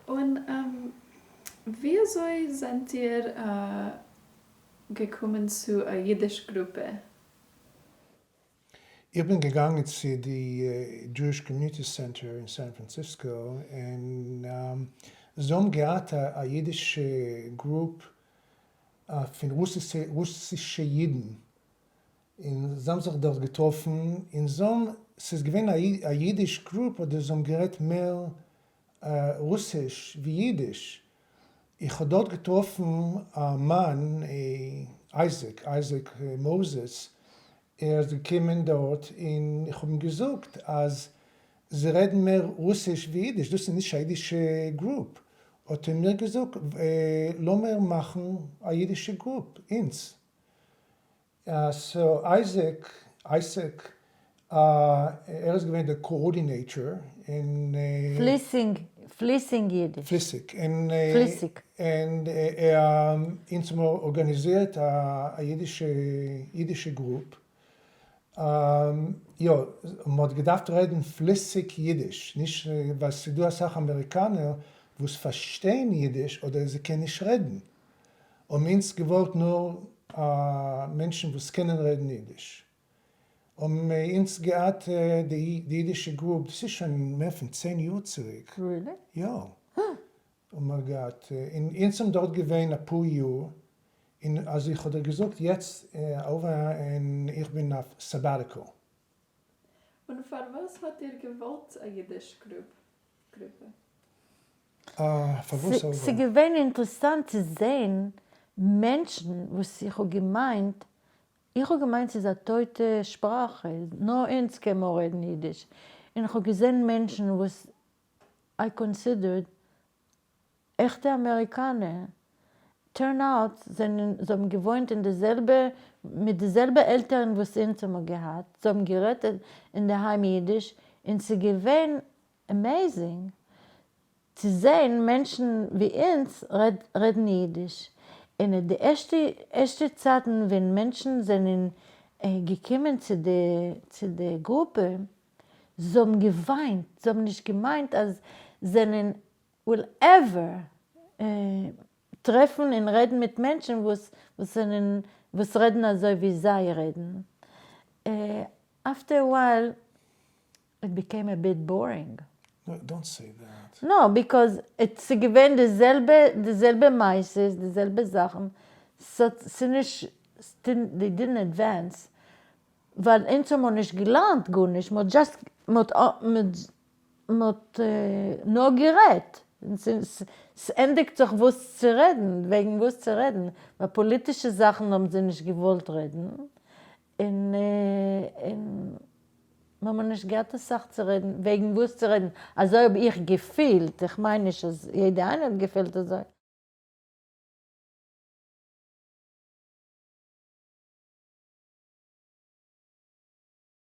און ווי אזוי זענט איר געקומען צו א אידיש גרופע? איך בין געגאנגען צו די Jewish Community Center אין סאן פראנציסקא און זיי האבן געהאט א אידישע group פון רוסישע אידן און זיי האבן זיך דארט געטראפן און זיי האבן, ס'איז געווען א אידיש group אדער זיי האבן גערעדט מער רוסיש ווי אידיש, איך האב דארט געטראפן א מאן אייזיק, אייזיק מאזעס, ער איז געקומען דארט און איך האב אים געזאגט אז זיי רעדן מער רוסיש ווי אידיש, דאס איז נישט א אידישע group, האט ער מיר געזאגט לאמיר מאכן א אידישע group אונז. So אייזיק, אייזיק, ער איז געווען דער coordinator און. פליסינג, פליסינג אידיש. פליסיג, און. פליסיג. און אונז האבן ארגאניזירט א אידישע, אידישע group. יא, מען האט געדארפט רעדן פליסיג אידיש, נישט ווייל ס'איז דא אסאך אמעריקאנער וואס פארשטיין אידיש אדער זיי קענען נישט רעדן. האבן אונז געוואלט נאר מענטשן וואס קענען רעדן אידיש. האבן אונז געהאט די אידישע group, דאס איז שוין מער פון 10 יאר צוריק. Really? יא. האבן מיר געהאט, און אונז האבן דארט געווען אפאר יאר, און אז איך האב דיר געזאגט יעצט אהובה און איך בין אויף sabbatical. און פארוואס האט איר געוואלט א אידיש גרופע? פארוואס אהובה? ס'געווען אינטערעסאנט צו זעהן מענטשן וואס איך האב געמיינט, איך האב געמיינט ס'איז א טויטע שפראך, נאר אונז קען מען רעדן אידיש, און איך האב געזעהן מענטשן וואס I considered עכטע אמעריקאנער, turn out זענען זיי האבן געוואוינט אין די זעלבע מיט די זעלבע עלטערן וואס אונז האבן געהאט, זיי האבן גערעדט אינדערהיים אידיש, און ס'איז געווען amazing צו זעהן מענטשן ווי אונז רעדן אידיש, און אין די ערשטע צייטן ווען מענטשן זענען געקומען צו די צו די גרופע, זיי האבן געוויינט, זיי האבן נישט געמיינט אז זענען will ever טרעפן און רעדן מיט מענטשן וואס זענען וואס רעדן אזוי ווי זיי רעדן. After a while it became a bit boring. No, don't say that. No, because ס'איז געווען די זעלבע, די זעלבע מעשות, די זעלבע זאכן, ס'האט, ס'נישט, they didn't advance, ווייל אונז האמיר נישט געלערנט גארנישט, מ'האט just, מ'האט, מ'האט נאר גערעדט, ס'ענדיגט זיך וואס צו רעדן, וועגן וואס צו רעדן, ווייל פאליטישע זאכן האבן זיי נישט געוואלט רעדן, און און מ'האמיר נישט געהאט אסאך צו רעדן, וועגן וואס צו רעדן, אזוי האב איך געפילט, איך מיין נישט אז יעדע איינער האט געפילט אזוי.